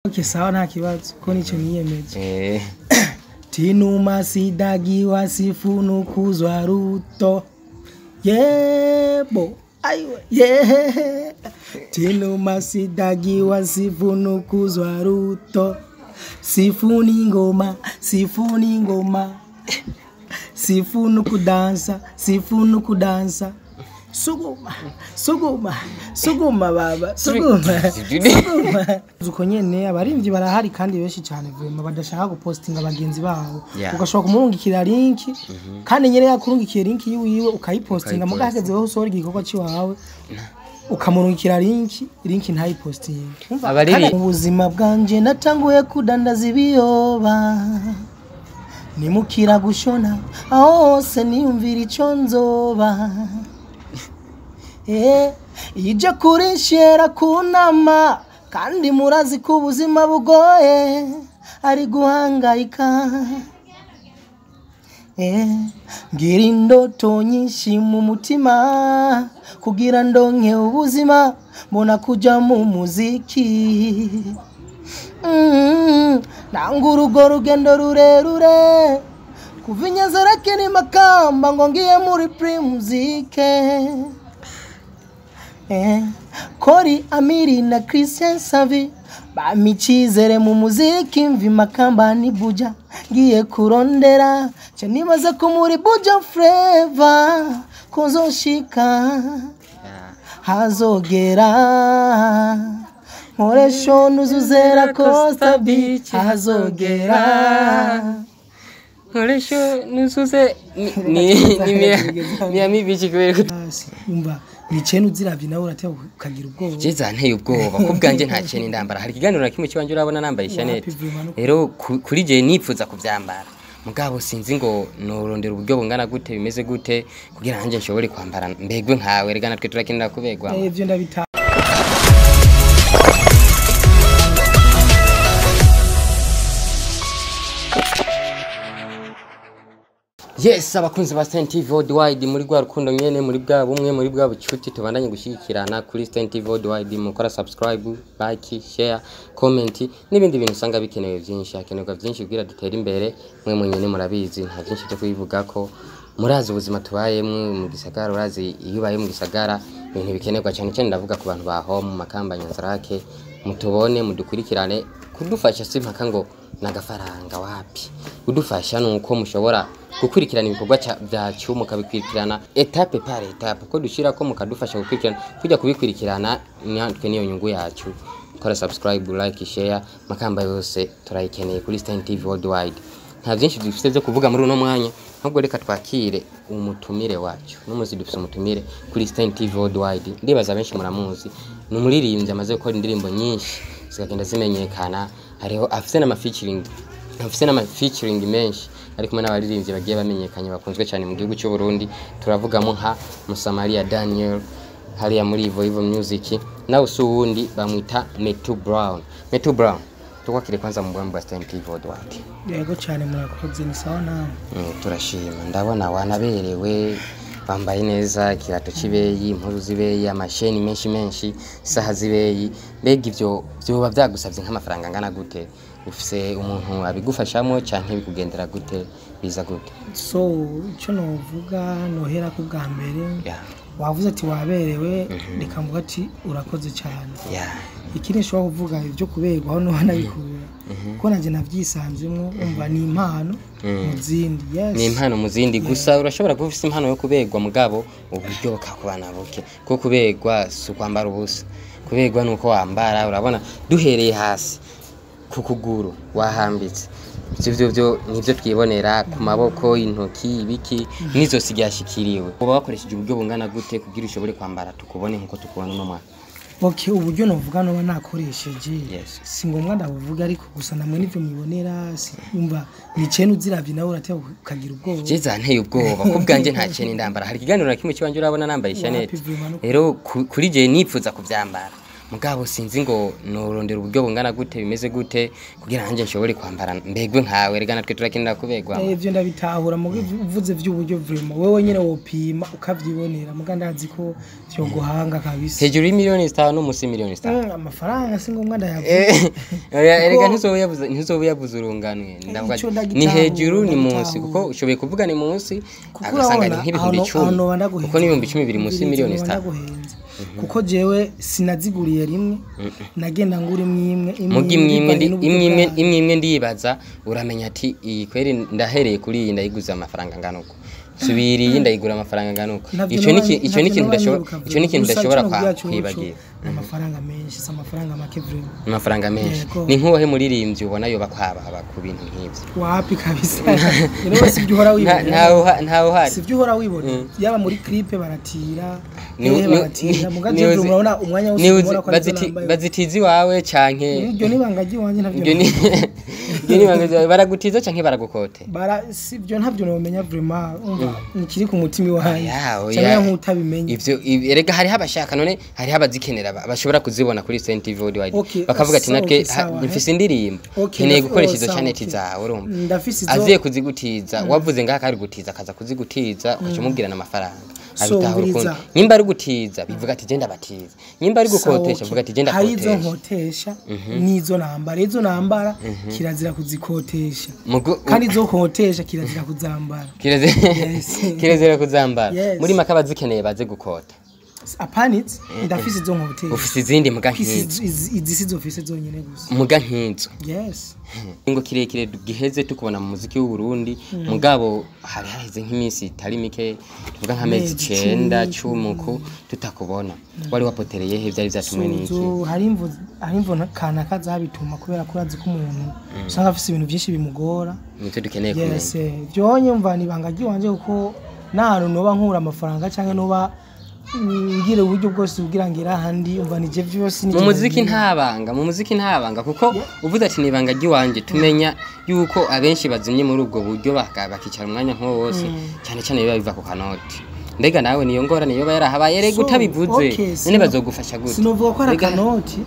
Okay, sawa, nta kibazo ko nico niyemeje. Tinuma sidagiwa sifunukuzwa Ruto yebo aiwe yeah. Tinuma sidagiwa sifunukuzwa Ruto, sifuni ngoma, sifuni ngoma, sifunu kudansa, sifunu kudansa, suguma suguma suguma baba suguma suguma. Uko nyene abarimvyi barahari kandi benshi cyane vraiment badashaka gupostinga bagenzi babo. Ugashobora kumurungikira link, kandi nyene yakurungikiye link yiwiwe ukayipostinga, muga hageze wowe usohora igikorwa ciwawe ukamurungikira link, link ntayipostinge. Umva, kandi mu buzima bwanje natanguye kudandaza ibiyoba, nimukira gushona aho hose niyumvira ico nzoba. Ije kurinshera kunama, kandi murazi ko ubuzima bugoye ari guhangayika. Ngira indoto nyinshi mu mutima kugira ndonke ubuzima, mbona kuja mu muziki. Nanga urugo rugendo rurerure kuva i Nyanzarake ni Makamba ngo ngiye muri Primusic. Kori Amiri na Christian Savi bampa icizere mu muziki, mvi Makamba ni Buja ngiye kurondera ca nibaza ko muri Buja Flavor kuzoshika hazogera nkoresho nuzuzera Costa Beach hazogera. Nkoresho nuzuze ni Miami Beach kubera ko Umva, ni chaîne uziravye nawe urateba ukagira ubwoba. Je zanteye ubwoba ko bwanje nta chaîne ndambara. Hari ikiganiro na kimwe kiwanje urabona nambaye chaînette? Wapi, vraiment. Rero kuri je nipfuza kuvyambara, mugabo sinzi ngo norondera uburyo bungana gute, bimeze gute kugira nanje nshobore kwambara mbegwe nkawe. Rega natwe turakenera kubegwa. Ivyo ndabita. Yes, abakunzi ba Saint TV Worldwide, muri rwa rukundo nyene, muri bwa bumwe, muri bwa bucuti, tubandanye gushyigikirana kuri Saint TV Worldwide. Mukora subscribe, like, share, comment n'ibindi bintu usanga bikenewe byinshi. Hakenerwa byinshi kugira dutere imbere. Mwe mwenyene murabizi, nta byinshi byo kubivuga ko murazi ubuzima tubayemwo mu gisagara. Urazi iyo ubaye mu gisagara ibintu bikenerwa cyane cyane, ndavuga ku bantu baho mu Makamba, Nyanzarake, mutubone mudukurikirane. Kudufasha si mpaka ngo nagafaranga, wapi. Kudufasha nuko mushobora gukurikirana ibikorwa byacu, mukabikurikirana étape par étape ko dushira ko mukadufasha gukurikirana, kujya kubikurikirana natwe niyo nyungu yacu. Kora subscribe, like, share, Makamba yose turayikeneye kuri Stein TV Worldwide. Nta byinshi dufite byo kuvuga muri uno mwanya, ahubwo reka twakire umutumire wacu. N'umuzi dufite umutumire kuri Stein TV Worldwide, ndibaza benshi muramuzi. Ni umuririmbyi amaze gukora indirimbo nyinshi zikagenda zimenyekana. Hariho afite n'ama featuring, afite n'ama featuring menshi ari kumwe n'abaririmbyi bagiye bamenyekanye bakunzwe cyane mu gihugu cy'u Burundi. Turavugamo nka Musamaria Daniel hariya muri Ivo Ivo Music. Nawe si uwundi, bamwita Metu Brown. Metu Brown, tukwakire kwanza mu bwami bwa Stein TV Worldwide. Yego cyane, murakoze, ni sawa nawe? Turashima. Ndabona wanaberewe, bambaye neza, ikirato cy'ibeyi, impuzu z'ibeyi, amasheni menshi menshi, isaha z'ibeyi. Mbega ivyo vyoba vyagusavye nk'amafaranga angana gute? Ufise umuntu abigufashamo canke bikugendera gute, biza gute? So icyo novuga, nohera ko bwa mbere wavuze ati waberewe, reka mvuga ati urakoze cyane. Ikindi nshobora kuvuga, ibyo kuberwa aho niho nabikura kuko nanjye nabyisanzemo. Umva, ni impano mu zindi, yes. Ni impano mu zindi. Gusa urashobora kuba ufise impano yo kuberwa, mugabo uburyo bukakubana buke, kuko kuberwa si ukwambara ubusa. Kuberwa ni uko wambara. Urabona duhereye hasi ku kuguru wahambitse, ivyo byo nivyo twibonera ku maboko, intoki, ibiki n'izosi ryashikiriwe. Uba wakoresheje uburyo bungana gute kugira ushobore kwambara tukubone nkuko tukubona uno mwaka? Okay, uburyo novuga noba nakoresheje, si ngombwa ndabuvuga, ariko gusa namwe nivyo mwibonera. Umva, ni chaîne uziravye nawe urateba ukagira ubwoba. Je zanteye ubwoba ko bwanje nta chaîne ndambara. Hari ikiganiro na kimwe kiwanje urabona nambaye chaînette? Wapi, vraiment. Rero kuri je nipfuza kuvyambara, Mugabo sinzi ngo norondera uburyo bungana gute, bimeze gute, kugira nanjye nshobore kwambara mbegwe nkawe. Rega natwe turakenera kubegwa. Ivyo ndabitahura, muga uvuze vy'uburyo, vraiment wewe nyene wopima ukavyibonera, muga ndazi ko vyoguhanga kabisa. Hejuru y'imiliyoni 5, musi y'imiliyoni 5? Amafaranga si ngombwa ndayavuga. Oya, erega ntuzoba uyavuze urunganwe. Ndavuga Ico ni ndagitahura, hejuru, ni munsi? Ndagitahura. Kuko ushoboye kuvuga ni munsi, Kuko agasanga ni urabona nk'ibihumbi aho 10, noba ndaguhenze. kuko n'ibihumbi 10 biri munsi y'imiliyoni 5. Ndaguhenze kuko jewe sinaziguriye rimwe, nagenda ngura imwe imwe imwe. Muga imwe imwe bivanye n'uburyo imwe imwe bwayo. Imwe imwe ndibaza uramenya ati iyi kweri ndahereye kuri iyi ndayiguze amafaranga angana uko, subira iyi ndayigura amafaranga angana uko. Ntavyo Ico ni ico ni ntavyo ikintu noba ndashobora nibuka ico ni ikintu gusa ndashobora ico nobwira coco, kwibagira. ni amafaranga menshi, si amafaranga make vraiment. Amafaranga menshi. Yego. Ni nk'uwahe muririmbyi ubona yoba kwababa ku bintu nk'ivyo? Wapi kabisa, rero si ibyo uhora wibonera. Ntawe uhari. Si ibyo uhora wibona, yaba muri clip baratira, hehe baratira, muga jewe murabona umwanya wose mubona ko arizo nambaye. Bazitiza iwawe canke? Iryo ni ibanga ry'iwanjye, ntabyo. Iryo ni ibanga ryawe. Baragutiza canke baragukote? Bara si ibyo, ntabyo nomenya vraiment, umva nikiri ku mutima iwanjye Oya, oya. cyangwa nk'utabimenye. Ivyo erega hariho abashaka, none hariho abazikenera bashobora kuzibona kuri Saint TV Worldwide, Okay, bakavuga ati sawa, natwe okay, sawa, mfise indirimbo, Okay, nkeneye gukoresha oh, izo sawa, chanet okay. zawe, urumva? Ndafise izo. Aziye kuzigutiza, wavuze ngaha kari gutiza, akaza kuzigutiza, ukaca umubwira n'amafaranga, So, abitahura ukundi. umviriza. Nimba ari gutiza, bivuga ati genda batiza, nimba ari Sawa, gukotesha, okay. vuga ati genda Hari izo kotesha. nkotesha n'izo nambara. Izo nambara kirazira kuzikotesha, kandi izo nkotesha kirazira kuzambara. Yes. Kirezera kuzambara. Yes. Muri make abazikeneye baze gukota. Apanitse, ndafise izo nkotesha. Ufise izindi muga Mfise nk'izo? Izi sizo mfise zonyene gusa. Muga nk'izo? Yes. Ngo kirekire giheze tukubona mu muziki w'u Burundi, mugabo hari haheze nk'iminsi itari mike, tuvuga nk'amezi Amezi 9, 10. 10 uku tutakubona. Wari wapotereye he? Vyari vyatumwe n'iki? So, hari imvo kanaka zabituma, kubera ko urazi ko umuntu usanga afise ibintu byinshi bimugora. Nivyo dukeneye kumenya. Yes, vyonye mva ni ibanga ry'iwanje, kuko nta hantu noba nkura amafaranga canke noba ngira uburyo bwose kugira ngere ahandi, umva nije vyose Mu nije muziki ndabigira. Nta banga mu muziki, nta banga, kuko uvuze ati ni ibanga ry'iwanje, tumenya yuko abenshi bazimye muri ubwo buryo bakicara umwanya nk'uwo wose, cyane cyane biba biva ku kanoti. Mbega nawe niyo ngorane yoba yarahabaye? Rega So, utabivuze, okay, none bazogufasha gute? Sinovuga ko ari akanoti,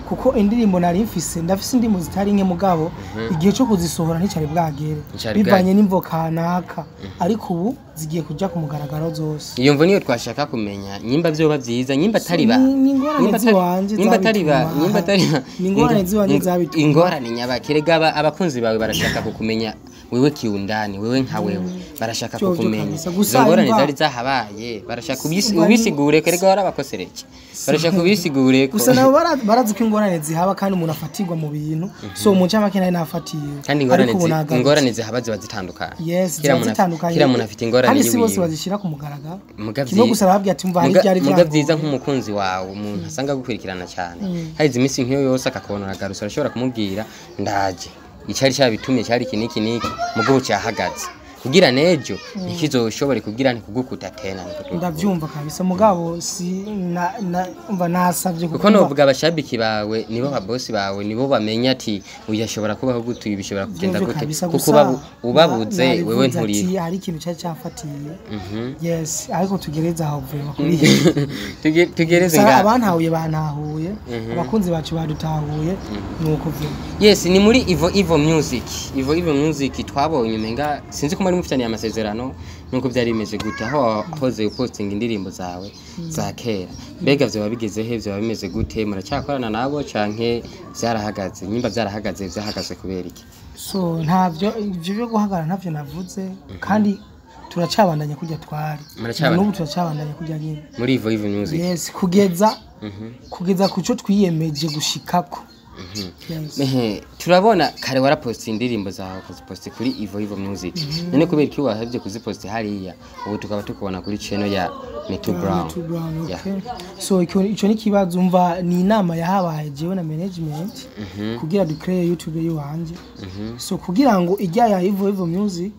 kuko indirimbo nari mfise, ndafise indirimbo zitari nke, mugabo igihe cyo kuzisohora nticari bwagere, Nticari bivanye n'imvo kanaka, ariko ubu zigiye kuja ku mugaragaro zose. Iyo mvo niyo twashaka kumenya, nyimba vyoba vyiza, nyimba atari ba Ni ingorane ziwanje nyimba atari ba zabituma. Nyimba atari ba Ni ingorane ziwanje zabituma. Ingorane nyabaki? Rega abakunzi bawe barashaka kukumenya wewe kiundani, wewe nka wewe, barashaka Vyo kukumenya. kabisa. Izo Gusa ngorane zari zahabaye, barashaka ubisigure ko erega warabakosereje, barashaka ubisigure ko Gusa nabo barazi ko ingorane zihaba kandi umuntu afatirwa mu bintu, so mu ncamake nari nafatiwe, Kandi ingorane ariko ubu nagarutse. Ingorane zihaba ziba zitandukanye. Yes, Kila ziba muntu zitandukanye. Kila muntu afite ingorane Kandi si bose yiwiwe. bazishira ku mugaragaro. Muga Kimwe gusa arababwira ati umva hari ibyari muga vyiza byangoye. nk'umukunzi wawe, umuntu asanga agukurikirana cyane, haheze iminsi nk'iyo yose akakubona uragarutse, urashobora kumubwira ndaje, icyari cyabitumye cyari iki n'iki n'iki, mugabo cyahagaze kugira nejo ntikizoshobore kugira ntikugukuta tena, niko tuvuga. Ndavyumva kabisa, mugabo si na, na umva nasavye. Kuko novuga abashabiki bawe nibo babosi bawe, nibo bamenya ati uyu ashobora kubaho gute, uyu bishobora kugenda Vyovyo gute, kabisa, kuko gusa ubabuze wewe nabivuze ati nturiho. hari ikintu cyari cyafatiye, yes, ariko tugereze aho vraiment kuri Tugereze Gusa ngaha. abantahuye bantahuye, abakunzi bacu badutahuye, nuko vraiment. Yes, ni muri Ivo Ivo Music. Ivo Ivo Music twabonye umenga sinzi ko muri mufitaniye amasezerano, nuko byari bimeze gute aho wahoze upostinga indirimbo zawe za kera? Mbega vyoba bigeze he? Vyoba bimeze gute? Muracyakorana nabo canke vyarahagaze? Nyimba vyarahagaze, vyahagaze kubera iki? So ntavyo, ivyo byo guhagarara ntavyo navuze, kandi turacabandanya kujya twari. Muracabandanya? N'ubu turacabandanya kujya nyine. Muri Ivo Ivo Music? Yes, kugeza ku cyo twiyemeje gushikako. Yes. Ehe, turabona kare waraposta indirimbo zawe ukaziposta kuri Ivo Ivo Music. None kubera iki wahevye kuziposta hariya, ubu tukaba tukubona kuri channel ya Metu Brown? Metu Brown, Yeah. okay. So ico ni kibazo, umva ni inama yahabaye jewe na management kugira ducreye YouTube yiwanje, so kugira ngo ijya ya Ivo Ivo Music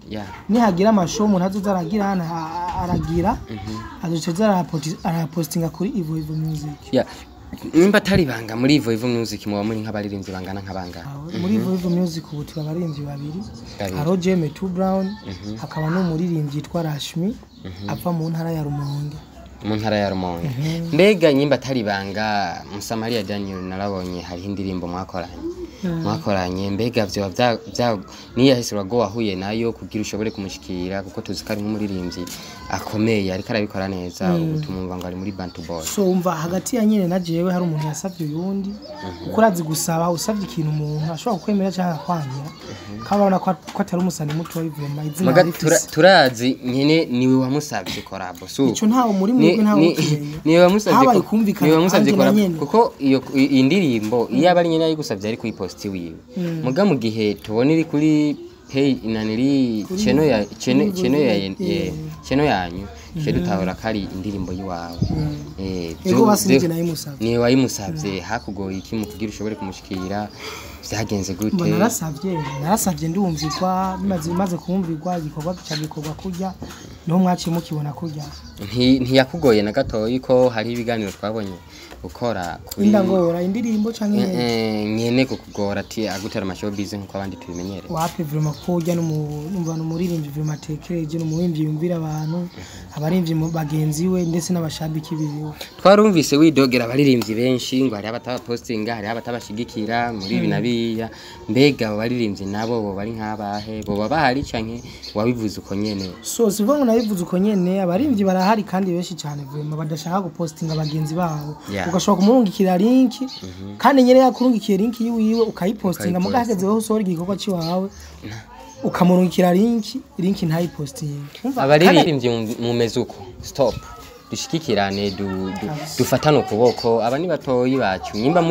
nihagira amashow umuntu azoza aragira hano aragira azoca arapostinga kuri Ivo Ivo Music. Yeah. Nimba atari banga, muri Ivo Ivo Music muba muri nk'abaririmbyi bangana nk'abangana? Muri Ivo Ivo Music ubu turi abaririmbyi babiri. Babiri. Hariho Jeme Two Brown, hakaba n'umuririmbyi yitwa Rashmi ava mu ntara ya Rumonge. Mu ntara ya Rumonge. Mbega nyimba atari banga, Musamariya Daniel, narabonye hariho indirimbo mwakoranye. Mbega vyoba vya niyahise urago wahuye nayo kugira ushobore kumushikira, kuko tuzi ko ari nk'umuririmbyi akomeye ariko arabikora neza, ubu tumumva ngo ari muri Bantu Boy? So umva, hagati ya nyene na jewe hari umuntu yasavye uyundi, kuko urazi gusaba, usavye ikintu umuntu ashobora kukwemera cyangwa akakwangira, kandi urabona ko atari umusani mutoyi vraiment, izina Muga arifise. Turazi nyene niwe wamusavye collabo, si uko? Ico ntawe muri mwebwe, ntawe ukimenya. Niwe wamusavye Habaye kumvikana niwe wamusavye kwanjye na collabo, nyene. Kuko iyo iyi ndirimbo iyo aba ari nyene yayigusavye ari kuyiposti wiwe, muga mu gihe tubona iri kuri pay inaniri channel ya channel ya channel yanyu, twe dutahura ko ari indirimbo yiwawe. Ego, basi nije nayimusavye. Niwe wayimusavye. Hakugoye iki mu kugira ushobore kumushikira? Vyagenze gute? Mbona narasavye ndumvirwa, bimaze maze kumvirwa, igikorwa gica gikorwa kurya niho mwaciye mukibona kurya. Ntiyakugoye na gatoyi, ko hari ibiganiro twabonye ukora kuri Indangora indirimbo canke nyene? Nyene kukugora ati agutera amashowbiz nkuko abandi tubimenyereye? Wapi vraiment, ko urya numva n'umuririmbyi vraiment atekereje, n'umuririmbyi yumvira abantu, abaririmbyi bagenzi we ndetse n'abashabiki biwe. Twarumvise widogera abaririmbyi benshi ngo hariho abatabapostinga, hariho abatabashigikira muri ibi na biriya. Mbega abo baririmbyi nabo bo bari nk'abahe? Boba bahari canke wabivuze uko nyene? So sivuga ngo nabivuze uko nyene. Abaririmbyi barahari kandi benshi cyane vraiment badashaka gupostinga bagenzi babo. Ugashobora kumurungikira link, kandi nyene yakurungikiye link yiwiwe ukayipostinga, muga hageze wowe usohora igikorwa ciwawe ukamurungikira link, link ntayipostinga. Umva, Abaririmbyi mumeze uko, stop, dushigikirane, dufatane ukuboko. Aba ni batoyi bacu, nyimba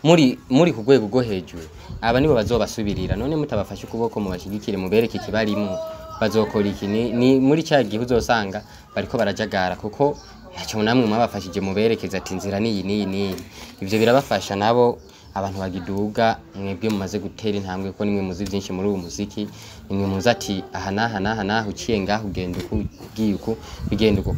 muri ku rwego rwo hejuru, aba nibo bazobasubirira. None mutabafashe ukuboko, mubashigikire, mubereke ikibarimo, bazokora iki? Ni muri cya gihe uzosanga bariko barajagara, kuko ntacyo namwe mwabafashije muberekeza ati inzira niyi niyi niyi. Ivyo birabafasha nabo abantu bagiduga. Mwebwe mumaze gutera intambwe, kuko nimwe muzi byinshi muri uwo muziki, nimwe muzi ati aha n'aha n'aha n'aha uciye ngaho ugenda uku, ugiye uku, bigenda uko.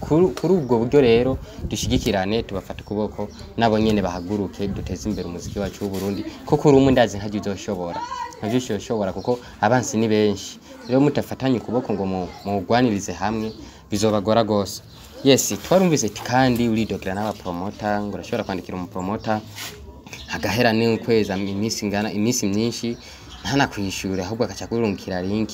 Kuri ubwo buryo rero dushigikirane, tubafate ukuboko, nabo nyene bahaguruke, duteze imbere umuziki wacu w'u Burundi, ko kuri umwe ndazi ntabyo uzoshobora, ntabyo uzoshobora, kuko abansi ni benshi. Rero mutafatanye ukuboko ngo muwugwanirize hamwe, bizobagora gose. Yes, twarumvise ati kandi uridogera n'abapromota, ngo urashobora kwandikira umupromota hagahera n'ukwezi, iminsi ingana iminsi myinshi ntanakwishura, ahubwo agaca kurungikira link,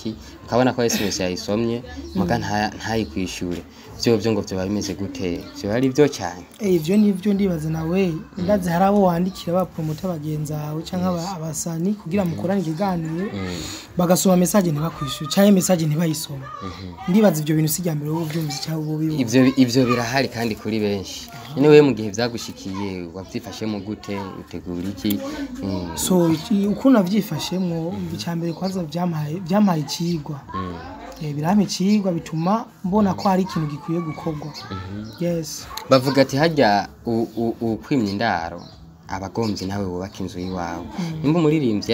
ukabona ko SMS yayisomye muga ntayikwishure. Vyo ngo vyoba bimeze gute? Vyoba ari vyo cyane? Ivyo nivyo, ndibaza nawe ndazi hari abo wandikira bapromota bagenzi bawe canke abasani kugira mukorane ikiganiro, bagasoma message ntibakwishure canke message ntibayisome. Ndibaza ivyo bintu si irya mbere wowe uvyumvise canke wowe ubibona. Ivyo birahari kandi kuri benshi. None wewe mu gihe vyagushikiye wavyifashemo gute? Utegura iki? So ukuntu navyifashemwo, icya mbere kwanza vyampaye icigwa. Birampa icigwa, bituma mbona ko hari ikintu gikwiye gukorwa, yes. Bavuga ati harya ukwimye indaro abagombye nawe wubaka inzu y'iwawe. Nimba umuririmbyi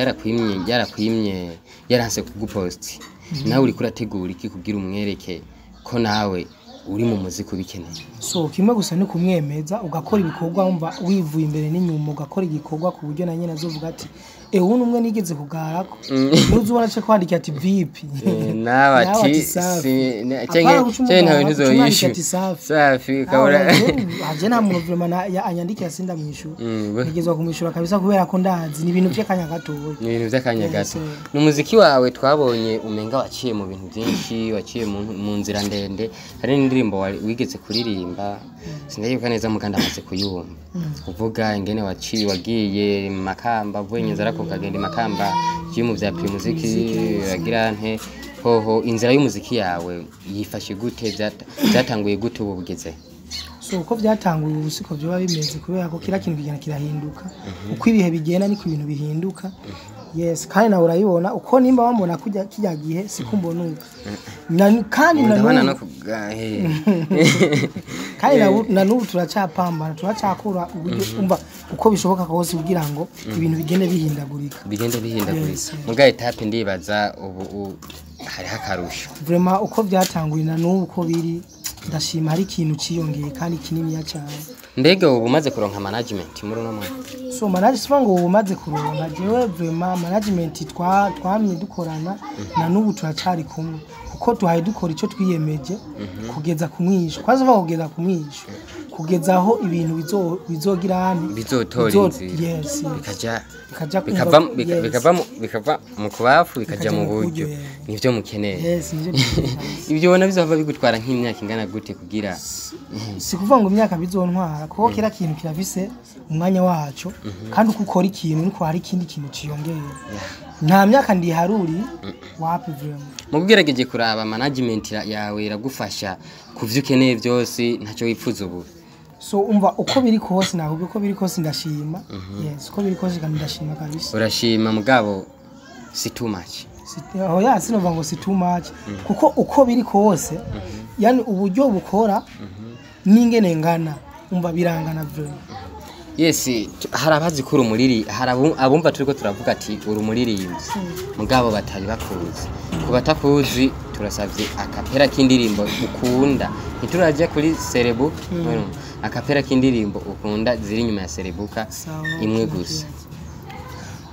yarakwimye, yaranse kuguposti, nawe uriko urategura iki kugira umwereke ko nawe uri mu muziki ubikeneye? So kimwe gusa ni kumwemeza, ugakora ibikorwa wumva wivuye imbere n'inyuma, ugakora igikorwa ku buryo na nyine azovuga ati ewe umwe nigeze kugarako, nuzi ubona ace kwandikira ati vipi? Nawe ati safi. Canke Apana guca canke ntawe umugara, guca ntuzoyishyura. umwandikira ati safi. Safi ukabura. Aje nta muntu vraiment anyandikira sindamwishyura. Ntegerezwa kumwishyura kabisa, kubera ko ndazi ni ibintu by'akanya gatoya. Ni ibintu by'akanya gato. Yes. Ni umuziki wawe twabonye umenga waciye mu bintu byinshi, waciye mu nzira ndende. Hari n'indirimbo wigeze kuririmba, sindayibuka neza muganda amaze kuyumva, uvuga ingene waciye wagiye mu Makamba, uvuye Nyanzarake ukagenda i Makamba, ugiye mu vya Primusic, uragira nte hoho? Inzira y'umuziki yawe yifashe gute? Vyatanguye gute? Ubu bugeze? So uko byatanguye ubu siko byoba bimeze, kubera ko kila kintu kigenda kirahinduka. Uko ibihe bigenda niko ibintu bihinduka, yes. Kandi nawe urayibona uko nimba wambona kujya kijya gihe siko mbona ubu. Kandi na Ndabona no n'ubu kuga. Kandi na n'ubu turacyapambana, turacyakora uburyo, umva, uko bishoboka kose kugira ngo ibintu bigende bihindagurika. Bigende bihindagurika. Yes. Muga étape ndibaza ubu hariho akarusho. Vraiment, uko byatanguye na n'ubu uko biri, ndashima hari ikintu ciyongeye kandi kininiya cyane. Mbega ubu umaze kuronka management muri uno mwaka? So manage sifa ngo ubu umaze kuronka. Jewe vraiment management twamye dukorana, na n'ubu turacari kumwe, Kuko tuhaye dukora icyo twiyemeje kugeza ku mwisho, kwanza uva kugeza ku mwisho, kugeza aho ibintu bizogira hano bizotora inzira. Yes. Bikaja bikaja bikava yes. bikava mu kubafu bikaja Bikaja mu mu buryo. buryo, Nivyo mukeneye. Yes, nivyo dukeneye. Ibyo ubona bizova bigutwara nk'imyaka ingana gute kugira? Si kuvuga ngo imyaka bizontwara, kuko kera kintu kirafise umwanya waco, kandi uko ukora ikintu niko hari ikindi kintu ciyongera. Nta myaka ndiharuri wapi vraiment. Mu kugerageje kuraba management yawe iragufasha ku vyo ukeneye byose, ntacyo wifuza ubu? So umva, uko biri kose, ntabwo uko biri kose ndashima. Yes, uko biri kose kandi ndashima kabisa. Urashima, mugabo si too much. Aho ya sinova ngo si too much, kuko uko biri kose, yani uburyo bukora n'ingene ngana, umva birangana vraiment. Yes, hari abazi ko uri umuriri, hari abumva turiko turavuga ati uri umuririmbyi, mugabo batari bakuzi. Ku batakuzi, turasavye akapera k'indirimbo ukunda. Ntituraja kuri Serebu, akapera k'indirimbo ukunda ziri inyuma ya Serebuka. Sawa. Imwe gusa.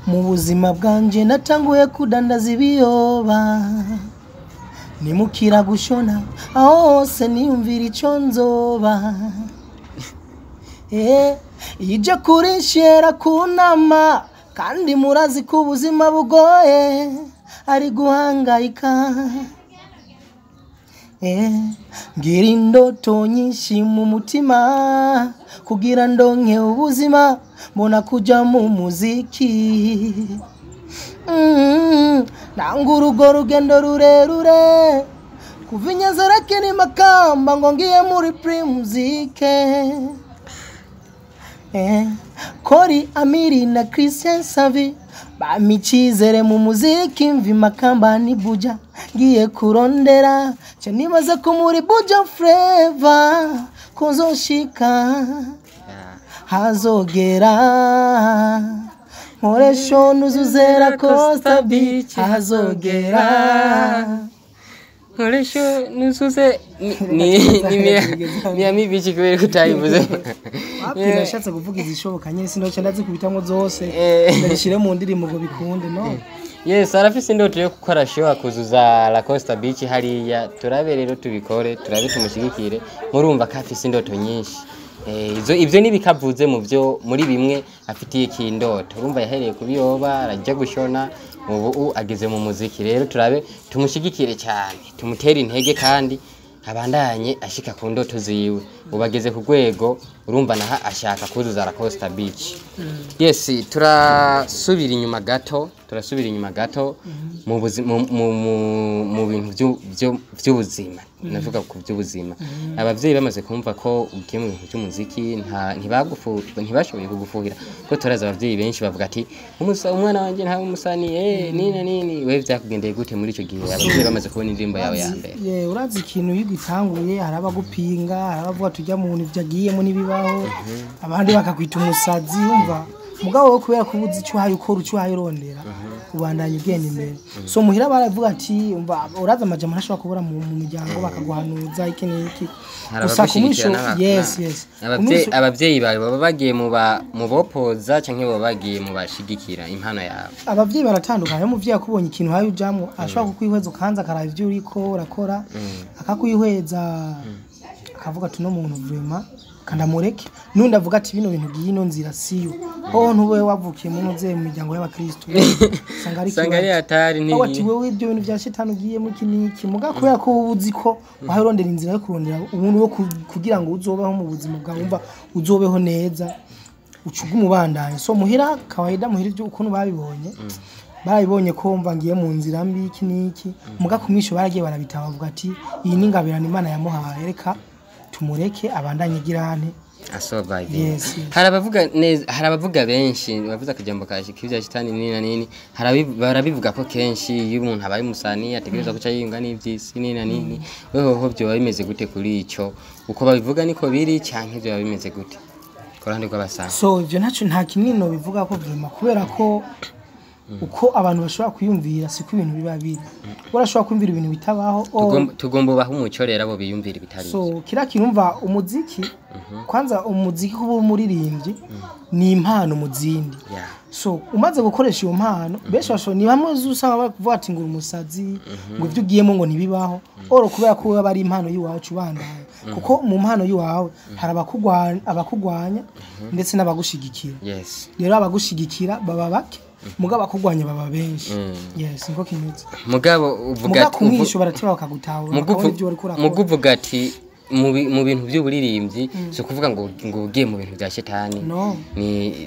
Mu buzima bwanje natanguye kudandaza ibiyoba, nimukira gushona, aho hose niyumvira ico nzoba. Ije kurinshera kunama, kandi murazi ko ubuzima bugoye ari guhangayika. Ngira indoto nyinshi mu mutima kugira ndonke ubuzima, mbona kuja mu muziki. Nanga urugo rugendo rurerure kuva i Nyanzarake ni Makamba ngo ngiye muri Primusic. Kori Amiri na Christian Savi bampa icyizere mu muziki, mvi Makamba ni Buja ngiye kurondera ca nibaza ko muri Buja Flavor kuzoshika hazogera nkoresho nuzuzera Costa Beach hazogera. Nkoresho nuzuze ni Miami Beach kubera ko utayivuze. Wapi, nashatse kuvuga izishoboka nyine, sinoca ndazikubitamwo zose ndabishyire mu ndirimbo ngo bikunde, no. Yes, arafise indoto yo gukora show akuzuza La Costa Beach hariya. Turabe rero tubikore, turabe tumushyigikire. Murumva ko afise indoto nyinshi. Izo ibyo ntibikavuze mu byo muri bimwe afitiye kindoto. Urumva yahereye kubiyoba, arajya gushona, ubu ageze mu muziki. Rero turabe tumushyigikire cyane, tumutere intege kandi abandanye ashika ku ndoto ziwe. Ubu ageze ku rwego, urumva naha ashaka kuzuza La Costa Beach. Yes, turasubira inyuma gato, turasubira inyuma gato mu mu bintu vy'ubuzima. Navuga ku by'ubuzima, abavyeyi bamaze kumva ko ugiye mu bintu by'umuziki, nta ntibagufu ntibashoboye kugufuhira? Ko turazi abavyeyi benshi bavuga ati umwana wanje ntawe umusani nini nini. Wewe vyakugendeye gute muri ico gihe abavyeyi bamaze kubona indirimbo yawe ya mbere? Ye, urazi ikintu iyo ugitanguye hari abagupinga, hari abavuga tujya mu bintu vyagiyemo n'ibibaho, abandi bakakwita umusazi. Wumva mugabo wowe kubera ko ubuzi icyo uhaye ukora, icyo uhaye urondera, ubandanya ugenda imbere. So muhira baravuga ati umva, urazi amajambo ntashobora kubura mu miryango, bakaguhanuza iki n'iki. Hari Gusa ku abagushigikira mwisho yes. Ku Abavyeyi bawe baba bagiye mu bopoza canke baba bagiye mu bashigikira impano yawe? Abavyeyi baratandukanye. Iyo umuvyeyi akubonye ikintu uhaye ujamwo, ashobora kukwihweza ukanza akaraba ivyo uriko urakora, akakwihweza akavuga ati uno muntu vraiment kandamureke, nundi avuga ati bino bintu giye ino nzira siyo. Hoho ntube wavukiye mu ntuze mu miryango y'abakristo, usanga ari Usanga ari ikibazo. hatari. Aho ati wewe ibyo bintu vya shitani ugiyemo iki n'iki, muga kubera ko wowe uzi ko wahaye urondera inzira yo kurondera ubundi wo kugira ngo uzobeho mu buzima bwawe, wumva uzobeho neza, ucuga umubandanya. So muhira kawaida, muhira ibyo ukuntu babibonye, barabibonye ko mva ngiye mu nzira mbi iki n'iki, muga ku mwisho baragiye barabitaba, bavuga ati iyi ni ingabirano Imana yamuhaye, reka tumureke abandanye igirane. Asurvive. Yes. Hari abavuga neza, hari abavuga benshi bavuze akajambo ka k'ibya shitani nini na nini. Hari barabivuga ko kenshi iyo umuntu abaye umusani ategerezwa guca yiyunga n'ivy'isi nini na nini. Wewe hoho vyoba bimeze gute kuri ico? Uko babivuga niko biri canke vyoba bimeze gute ku ruhande rw'abasani? So ivyo ntaco, nta kinini nobivuga ko vraiment, kubera ko Uko abantu bashobora kwiyumvira siko ibintu biba biri. Urashobora kwiyumvira ibintu bitabaho. Tugomba ubaha umuco rero abo biyumvira ibitari. So kira kinumva umuziki, kwanza umuziki kuba umuririmbyi ni impano mu zindi. So umaze gukoresha iyo mpano, benshi bashobora, ni bamwe usanga bavuga ati ngo umusazi, ngo ibyo ugiyemo ngo ntibibaho. Oro kubera ko bari impano y'iwacu bandaye, kuko mu mpano y'iwawe hari abakugwanya ndetse n'abagushigikira. Rero abagushigikira baba bake, mugabo akugwanya baba benshi. Yes, niko kimeze. Mugabo uvuga ati kumwisho barateba bakagutahura, bakabona ibyo bari kurakora. Muguvuga ati mu bintu by'uburirimbyi so kuvuga ngo ugiye mu bintu bya shetani,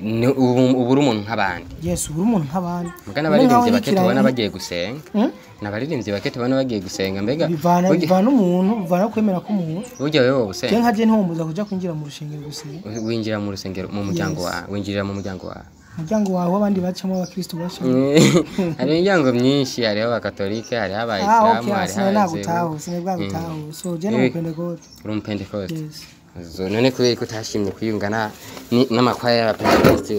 ni uburi umuntu nk'abandi. Yes, uburi umuntu nk'abandi. Mugana abaririmbyi bake tubona bagiye gusenga. N'abaririmbyi bake tubona bagiye gusenga, mbega bivana umuntu, bivana kwemera ko umuntu. Burya wewe usenga. Je nkaje ntihombuza kuja kwinjira mu rushengero gusenga. Winjira mu rusengero mu muryango wawe, winjirira mu muryango wawe. Umuryango wawe abandi bacamo abakristo bacamo. Hari imiryango myinshi, hariho abakatolika, hariho abayisilamu, hariho nagutaho, sinabwagutaho. So je no Pentecost. Uri mu Pentecost. So none kubera ko utashimye kwiyunga n'amakwaya y'abapentecost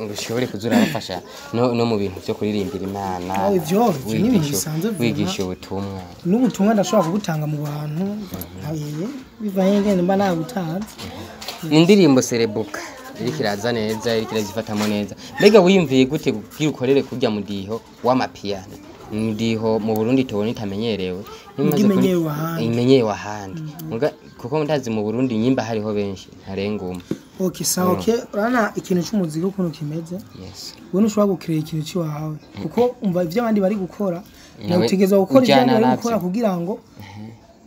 ngo ushobore kuzura abafasha no mu bintu byo kuririmbira Imana. Ivyo ni ibintu bisanzwe, wigisha ubutumwa. N'ubutumwa ndashobora kubutanga mu bantu, bivanye ngene mba nabutanze. Indirimbo Serebuka iriko iraza neza, iriko irazifatamo neza. Mbega wiyumviye gute kugira ukorere kurya mudiho w'amapiyano? Mudiho mu Burundi tubona itamenyerewe, imenyewe ahandi. Kuko ndazi mu Burundi nyimba hariho benshi ntarenga umwe. Okay, sawa, okay. Urana ikintu c'umuziki ukuntu kimeze. Yes. Wewe ushobora gukrea ikintu ciwawe, kuko umva ivyo abandi bari gukora, nawe utegerezwa gukora ivyo abandi bari gukora kugira ngo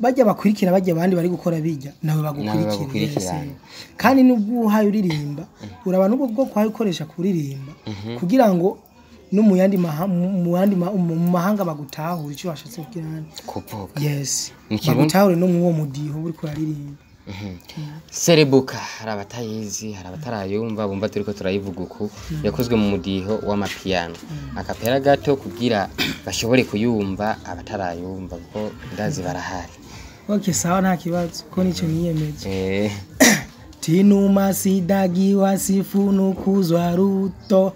bajya bakurikira, bajya abandi bari gukora bijya nawe bagukurikira. Kandi nubwo uhaye uririmba, uraba nubwo bwo kwaye ukoresha kuririmba kugira ngo no mu yandi mu mahanga bagutahure icyo washatse kugira kuvuga. Yes, bagutahure no mu wo mudiho uri kuraririmba. Serebuka hari abatayizi, hari abatarayumva, bumva turiko turayivuga uku. Yakozwe mu mudiho w'amapiyano, akapera gato kugira bashobore kuyumva abatarayumva, kuko ndazi barahari. Okay, sawa, nta kibazo ko nico niyemeje. Tinuma sidagiwa sifunukuzwa Ruto.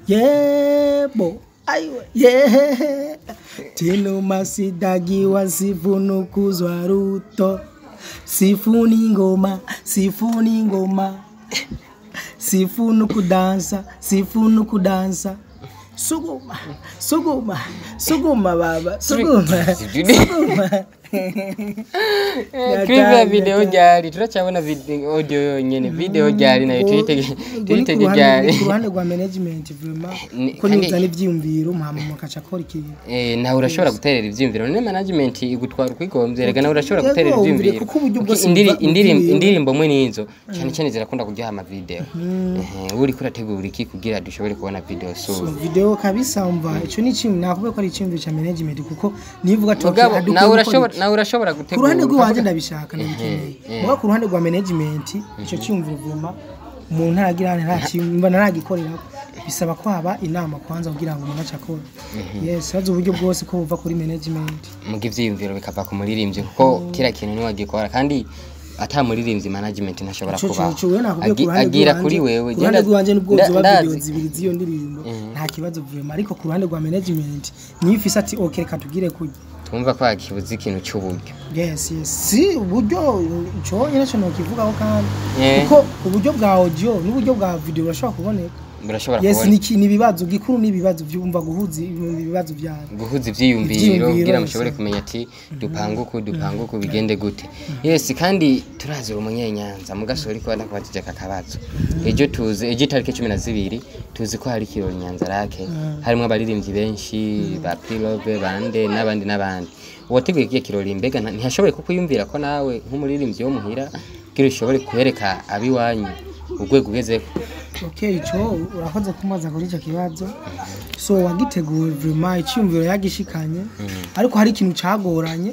Yebo, aiwe, yeah. Tinuma sidagiwa sifunukuzwa Ruto. Sifuni ngoma, sifuni ngoma. Sifunu kudansa, sifunu kudansa. Suguma, suguma, suguma baba, suguma, suguma. Clip video ryari turacabona video audio yonyene, video ryari nayo tuyitege ryari. Ku ruhande rwa management vraiment ko nizana ivyiyumviro mpama mukaca akora ikintu. Nawe urashobora guterera ivyiyumviro, none management igutwara ukwigombye, rega nawe urashobora guterera ivyiyumviro. Indirimbo mwe nizo cyane cyane zirakunda kuryoha ama video. Uri kurategura iki kugira dushobore kubona video? So video kabisa umva ico ni kimwe nakubwiye ko ari icyumviro cha management, kuko nivuga toki nawe urashobora gutegura. Ku ruhande rw'iwanje ndabishaka ndabikeneye, muga ku ruhande rwa management ico cyumviro vuma umuntu ntaragira nta naragikorera, bisaba ko haba inama kwanza kugira ngo umuntu acakore. Yes, hazo uburyo bwose ko buva kuri management, muga ivyiyumviro bikava ku muririmbyi, kuko kira kintu ni wagikora kandi ata muririmbyi management ntashobora kuba agira kuri wewe. Genda rwanje nubwo zoba video zibiri z'iyo ndirimbo nta kibazo vuma, ariko ku ruhande rwa management niyo ifise ati okay reka tugire kujya twumva ko akibuze ikintu cy'uburyo. Yes, yes, si uburyo cyo nyine cyo nokivugaho kandi kuko uburyo bwa audio n'uburyo bwa video burashobora kuboneka. Burashobora kuboneka. Yes, ni ibibazo gikuru, ni ibibazo byumva guhuza ibibazo byanyu, guhuza ivyiyumviro kugira mushobore kumenya ati dupanguku dupanguku bigende gute. Yes, kandi turazira umunyenyanza mugasori ko ndakubajije kakabazo. Ejo tuze ejo tariki 12 tuzi ko hari kirori Nyanza rake, harimo abaririmbyi benshi ba Pilobe bande n'abandi n'abandi. Uwateguye kiye kirori mbega ntiyashoboye kukuyumvira ko nawe nk'umuririmbyi wo muhira kugira ushobore kwereka abiwanyu urwego ugezeko? Okay, ico urakoze kumaza kuri ico kibazo. So wagiteguye vraiment icyumviro yagishikanye, ariko hari ikintu cagoranye.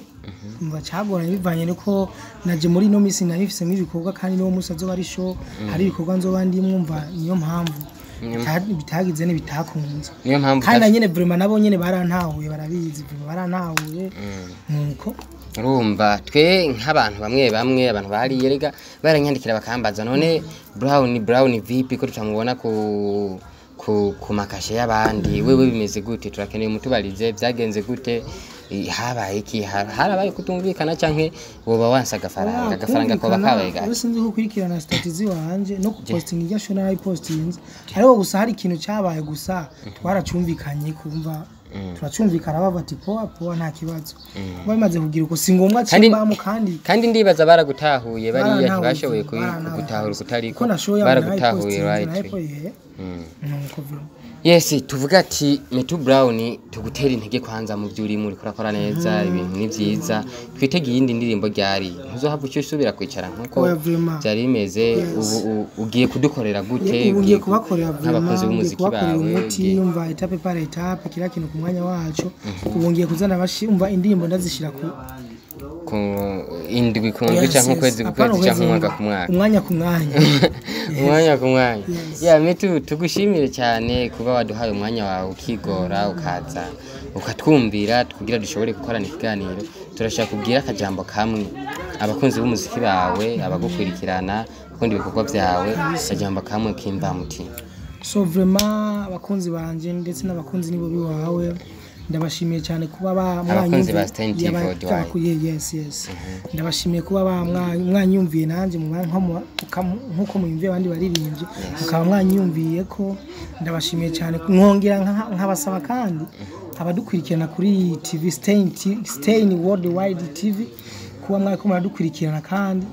Umva cagoranye bivanye nuko naje muri no misi narifise nk'ibikorwa, kandi niwo musi azoba ari show, hari ibikorwa nzoba ndimwe, umva niyo mpamvu bitagize ne bitakunze. Niyo mpamvu kandi nyene vraiment nabo nyene barantahuye, barabizi vraiment barantahuye nuko urumva twe nk'abantu bamwe bamwe abantu bari yerega baranyandikira bakambaza none Brown vipi ko tutamubona ku ku makashe y'abandi. Wewe bimeze gute? Turakeneye mutubarize byagenze gute. Habaye iki? Harabaye kutumvikana canke woba wansa agafaranga koba kabaye gake? Sinzi gukurikirana status ziwanje no kupostinga irya show narayipostinze, ariko gusa hari ikintu cyabaye, gusa twaracumvikanye, kumva turacumvikana, bavuga ati poa poa, nta kibazo. Kuba bimaze kugira uko si ngombwa cimbamo kandi. Kandi ndibaza baragutahuye bariya. Barantahuye, Ntibashoboye barantahuye. kugutahura kutariko. Kuko na show yabo Baragutahuye. narayipostinze. Right. Narayipoye nuko vyo. Yes, tuvuga ati Metu Brown, tugutera intege kwanza mu byo urimo, uriko urakora neza, ibintu ni byiza. Twitege iyindi ndirimbo ryari? Ntuzohava uca usubira kwicara nkuko Oya, vraiment. byari bimeze? Ubu ugiye kudukorera gute? Ubu ngiye kubakorera Nk'abakunzi vraiment, ngiye b'umuziki kubakorera bawe, umuti. Umva, étape par étape, kila kintu ku mwanya waco. Ubu ngiye kuzana bashi, umva, indirimbo ndazishira ku Ku indwi ku ndwi canke ukwezi ku Apana kwezi canke ukwezi, umwaka ku mwaka? Umwanya ku mwanya. Umwanya ku mwanya. Ya Metu, tugushimire cyane kuba waduhaye umwanya wawe, ukigora, ukaza ukatwumvira kugira dushobore gukorana ikiganiro. Turashaka kubwira akajambo kamwe abakunzi b'umuziki bawe, abagukurikirana, bakunda ibikorwa byawe, akajambo kamwe k'imvamutima. So vraiment, abakunzi banje ndetse n'abakunzi nibo biwawe, ndabashimiye cyane kuba ba Abakunzi ba Stein TV Worldwide. Yes, ndabashimiye kuba ba mwanyumviye nanjye mu nko nkuko muyumviye abandi baririmbyi, mukaba mwanyumviye ko ndabashimiye cyane. Mwongera nkabasaba kandi abadukurikirana kuri TV Stein, Stein Worldwide TV, kuba mwariko muradukurikirana. Kandi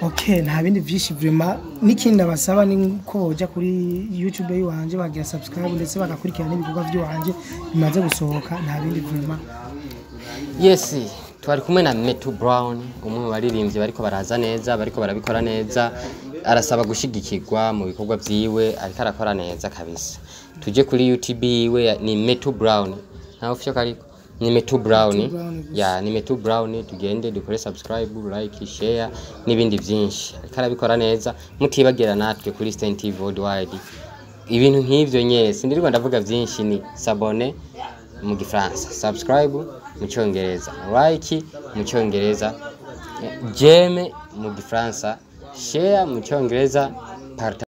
okay, nta bindi byinshi vraiment. N'ikindi ndabasaba ni ko boja kuri YouTube yiwanje bagira subscribe, ndetse bagakurikirana n'ibikorwa by'iwanje bimaze gusohoka. Nta bindi vraiment. Yes, twari kumwe na Metu Brown, umwe mu baririmbyi bariko baraza neza, bariko barabikora neza. Arasaba gushigikirwa mu bikorwa vyiwe, ariko arakora neza kabisa. Tuje kuri YouTube yiwe, ni Metu Brown, ntawe ufite kariko ni Metu Brown. Metu Brown gusa. Ya, ni Metu Brown. Tugende dukore subscribe, like, share n'ibindi vyinshi, ariko arabikora neza. Mutibagira natwe kuri Stein TV Worldwide, ibintu nk'ivyo nyene. Sindirirwa ndavuga vyinshi, ni s'abonner mu gifaransa, subscribe mu cyongereza, like mu cyongereza, j'aime mu gifaransa, share mu cyongereza, partage.